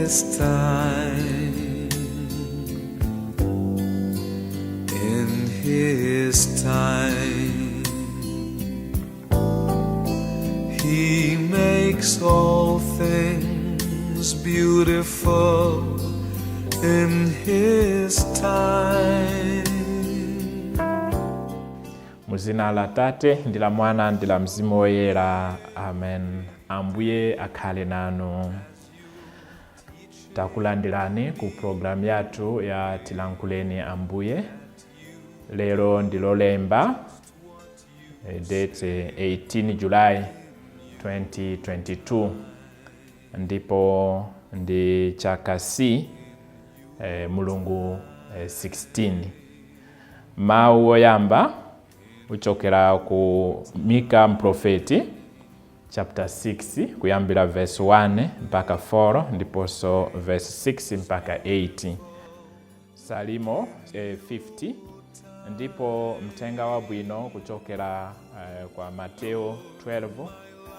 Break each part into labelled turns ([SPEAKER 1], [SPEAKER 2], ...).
[SPEAKER 1] His time. In His time, He makes all things beautiful in His time.
[SPEAKER 2] Muzina la Tate ndi la Mwana ndi la Mzimu Woyera, amen. Ambuye akhale nanu. Takulandirani ku programu yathu ya Tilankhuleni Ambuye. Lero ndi Lolemba, date 18 July 2022, ndipo ndi chaka C, mulungu 16. Mawu oyamba uchokera ku Mika mprofeti, chapter 6, kuyambira verse 1 mpaka 4, ndiponso verse 6 mpaka 8. Salimo 50, ndipo mthenga wabwino kuchokera kwa Mateo 12,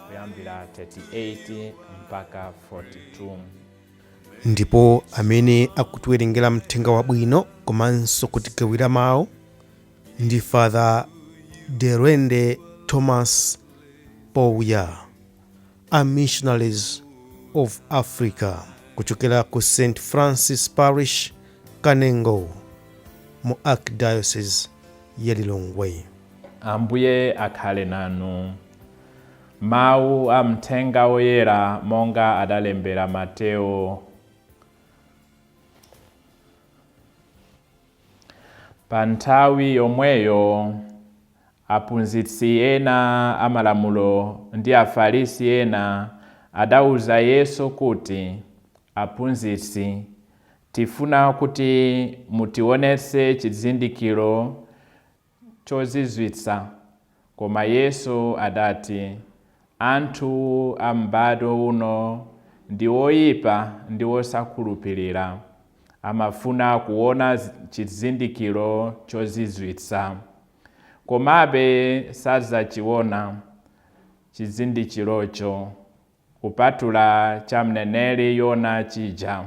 [SPEAKER 2] kuyambira 38 mpaka 42.
[SPEAKER 3] Ndipo amene akutiwerengera mthenga wabwino komanso kutigawira mawu ndi Father Derwende Thomas Pouya, a Missionaries of Africa, kuchokera ku St Francis Parish, Kanengo, mu Archdiocese ya Lilongwe.
[SPEAKER 2] Ambuye akhale nanu. Mawu a mthenga woyera monga adalembera Mateo. Pa nthawi yomweyo aphunzitsi ena amalamulo ndi Afarisi ena adauza Yesu kuti, "Aphunzitsi, tifuna kuti mutionetse chizindikiro chozizwitsa." Koma Yesu adati, "Anthu a m'bado uno ndi oyipa ndi osakhulupirira, amafuna kuona chizindikiro chozizwitsa, komabe sadzachiona chizindikirocho kupatula cha mneneri Yona chija.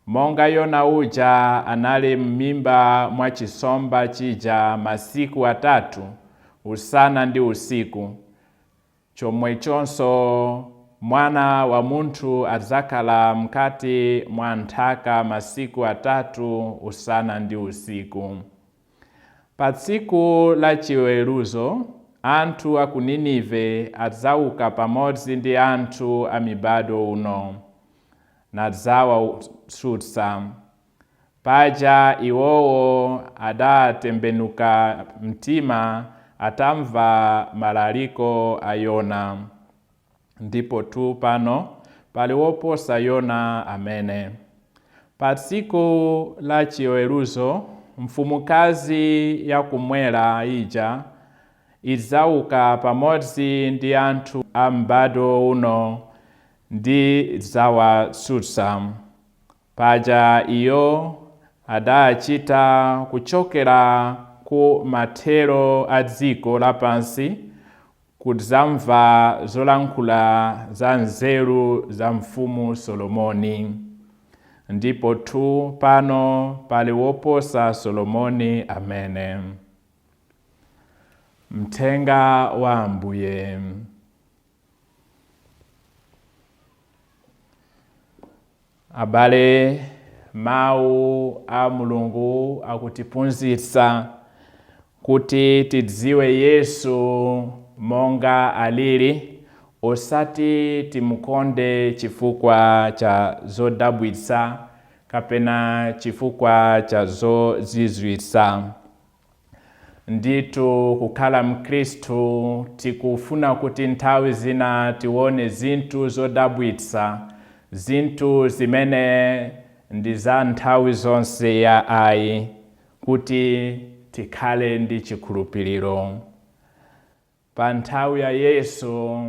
[SPEAKER 2] Monga Yona uja anali m'mimba mwa chisomba chija masiku 3, usana ndi usiku, chomwechonso Mwana wa Munthu adzakhala mkati mwa nthaka masiku 3, usana ndi usiku. Pa tsiku la chiweruzo anthu a ku Ninive adzauka pamodzi ndi anthu a mibado uno nadzawatsutsa. Paja iwowo adatembenuka mtima atamva malaliko a Yona. Ndipo tu pano pali woposa Yona amene. Pa tsiku la chiweruzo mfumukazi yakumwera ija idzauka pamodzi ndi anthu a m'bado uno ndi dzawatsutsa. Paja iyo adachita kuchokera ku mathero a dziko lapansi kudzamva zolankhula za nzeru za mfumu Solomoni. Ndipo tu pano pali woposa Solomoni amene." Mthenga wa Ambuye. Abale, mawu a Mulungu akutiphunzitsa kuti tidziwe Yesu monga alili, osati timukonde chifukwa cha zodabwitsa kapena chifukwa cha zozizwitsa. Ndithu, kukhala Mkhristu tikufuna kuti nthawi zina tione zinthu zodabwitsa, zinthu zimene ndi za nthawi zonse ya ayi, kuti tikhale ndi chikhulupiriro. Pa nthawi ya Yesu,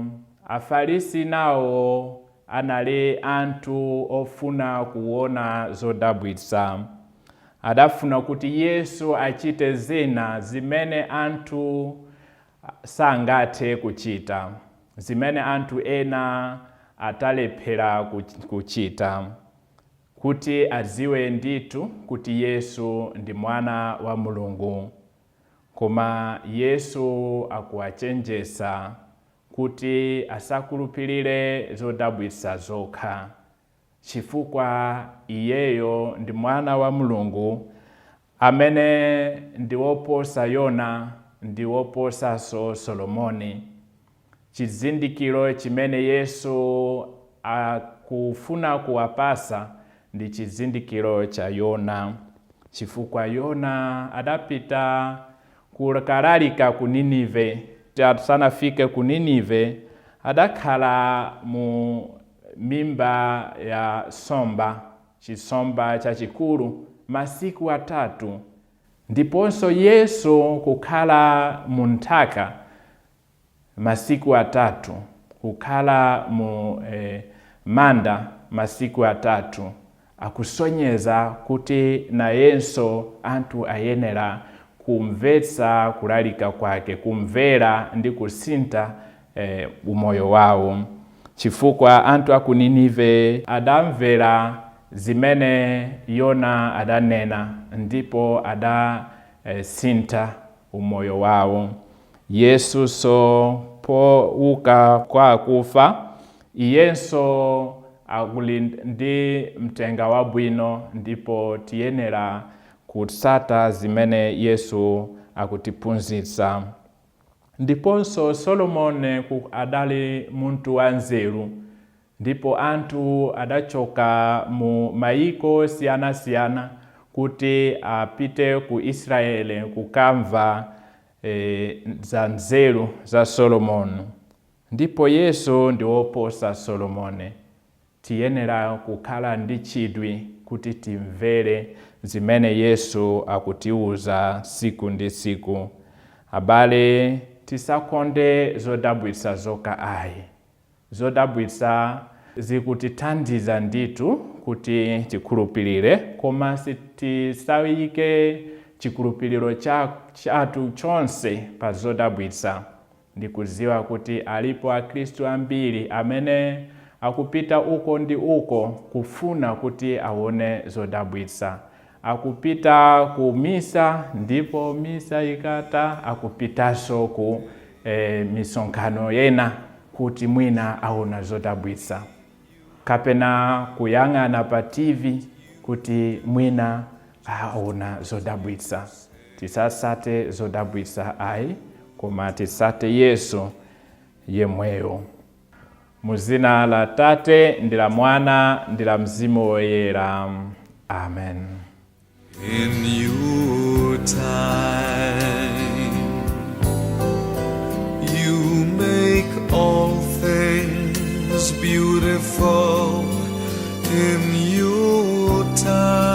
[SPEAKER 2] Afarisi nawo anali anthu ofuna kuona zodabwitsa. Adafuna kuti Yesu achite zina zimene anthu sangathe kuchita, zimene anthu ena atalephera kuchita. Kuti adziwe ndithu kuti Yesu ndi mwana wa Mulungu. Koma Yesu akuwachenjeza kuti asakhulupirire zodabwitsa zokha, chifukwa iyeyo ndi mwana wa Mulungu amene ndi woposa Yona, ndi woposanso Solomoni. Chizindikiro chimene Yesu akufuna kuwapasa ndi chizindikiro cha Yona, chifukwa Yona adapita kukalalika ku Ninive. Asanafike ku Ninive adakhala mu mimba ya somba, chisomba chachikulu, masiku 3. Ndiponso Yesu kukhala mu nthaka masiku 3, kukhala mu manda masiku 3, akusonyeza kuti nayenso anthu ayenera kumvetsa kulalika kwake, kumvera ndi kusintha umoyo wawo, chifukwa anthu aku Ninive adamvera zimene Yona adanena ndipo adasintha umoyo wawo. Yesuso pouka kwa akufa, iyenso akuli ndi mtenga wabwino, ndipo tiyenera kutsata zimene Yesu akutiphunzitsa. Ndiponso Solomoni adali munthu wanzeru, ndipo anthu adachoka mu mayiko siyanasiyana kuti apite ku Israeli kukamva za nzeru za Solomoni. Ndipo Yesu ndi woposa Solomoni. Tiyenera kukhala ndi chidwi kuti timvere zimene Yesu akutiuza siku ndi siku. Abale, tisakonde zodabwitsa zokha ayi. Zodabwitsa zikutithandiza ndithu kuti tikhulupirire, koma tisayike chikhulupiriro chathu chonse pa zodabwitsa. Ndikudziwa kuti alipo Akhristu ambiri amene akupita uko ndi uko kufuna kuti aone zodabwitsa. Akupita ku misa, ndipo misa ikatha akupitanso ku misonkhano yena kuti mwina aona zodabwitsa, kapena kuyang'ana pa TV kuti mwina aona zodabwitsa. Tisasate zodabwitsa ayi, koma tisate Yesu yemweyo. Muzina la Tate ndi la Mwana ndi la Mzimu Woyera. Amen.
[SPEAKER 1] In your time, you make all things beautiful in your time.